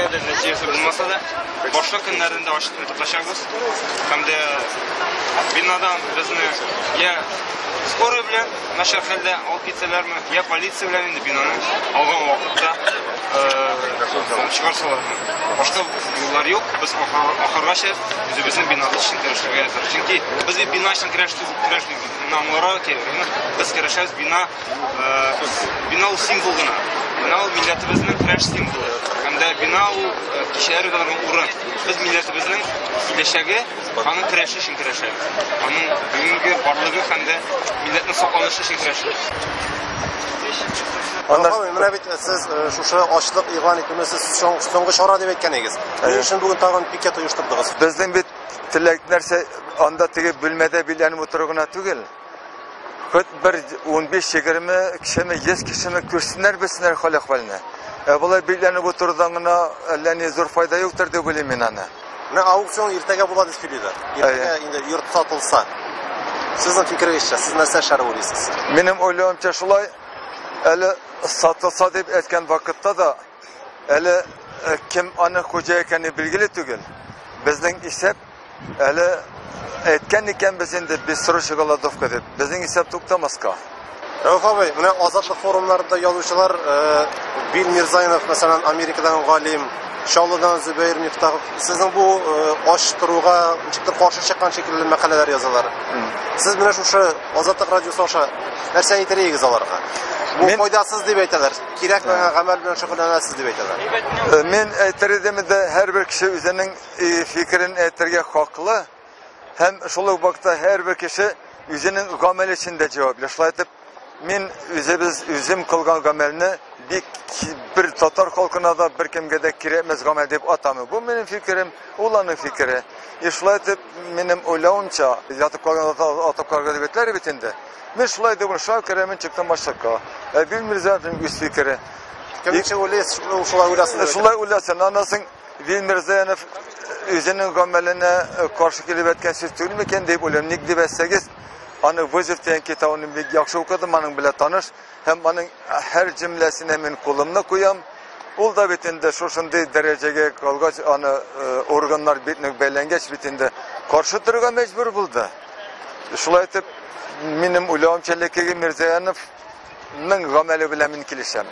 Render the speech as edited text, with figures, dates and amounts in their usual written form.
Әгәр дә нәтиҗәсе булмаса да, башка көннәрендә ачлыкны тотачакбыз. Һәм дә бинадан безне я скорый белән начар хәлдә алып китсәләрме, я полиция белән инде бинаны алган вакытта алып чыгарсалармы. Башка юллар юк. Без ахыргача үзебезнең бинабыз өчен көрәшергә әзер. Чөнки без бит бина өчен көрәшмибез. Бина аңларга кирәк. Без көрәшәбез бина бина ул символ гына. Бина ул милләтебезнең көрәш символы. Һәм дә бина ул кичәләр уза урын. Без милләтебезнең киләчәге, аның көрәше өчен көрәшәбез. Аның бүгенге барлыгы һәм дә милләтнең сакланышы өчен көрәшәбез. Менә бит сез шушы ачлык игълан итүне сез соңгы чара дип әйткән идегез. Ни өчен бүген тагын пикет оештырдыгыз? Безнең бит теләк нәрсә, анда теге бүлмәдә биләнеп утыру гына түгел. Хоть бер 15-20 кешеме, 100 кешеме күрсеннәр, белсеннәр хәл әхвәлне. Ә болай биләнеп утырудан гына әллә ни зур файда юктыр дип уйлыйм мин аны. Менә аукцион иртәгә була дип сөйлиләр. Иртәгә инде йорт сатылса. Сезнең фикерегезчә, сез нәрсә эшләргә уйлыйсыз? Минем уйлавымча шулай, әле сатылса дип әйткән вакытта да әле кем аны хуҗа икәне билгеле түгел. Безнең исәп әле әйткән икән без инде бессрочная голодовка дип. Безнең исәп туктамаска. Рәүф абый, менә Азатлык форумнарында язучылар Вил Мирзаянов, мәсәлән, Америкадан галим, Чаллыдан Зөбәер Мифтахов, сезнең бу ач торуга ничектер каршы чыккан шикелле мәкаләләр язалар. Сез менә шушы Азатлык радиосы аша нәрсә әйтер идегез аларга? Бу файдасыз дип әйтәләр, кирәкмәгән гамәл белән шөгыльләнәсез дип әйтәләр. Мин әйтер идем инде, һәрбер кеше үзенең фикерен әйтергә хаклы һәм шул ук вакытта һәрбер кеше үзенең гамәле өчен дә җаваплы. Шулай итеп, мин үзебез үзем кылган гамәлне бик бер татар халкына да бер кемгә дә кирәкмәс гамәл дип атамыйм. Бу минем фикерем, ул аның фикере. И шулай итеп, минем уйлавымча, ятып калган атып калган дип әйтәләр бит инде. Мин шулай дип шуңа күрә мин чыктым ачлыкка. Ә Вил Мирзаевның үз фикере. Кем ничек уйлыйсыз, шулай уйласын. Шулай уйласын. Аннан соң Вил Мирзаянов үзенең гамәленә каршы килеп әйткән сүз түгел микән дип уйлыйм. Ник дип әйтсәгез, аны Вызов дигән китабын бик яхшы укыдым, аның белән таныш һәм аның һәр җөмләсенә мин кулымны куям. Ул да бит инде шушындый дәрәҗәгә калгач, аны органнар бик нык бәйләнгәч бит инде каршы торырга мәҗбүр булды. Шулай итеп, минем уйлавымча, элеккеге Мирзаяновның гамәле белән мин килешәм.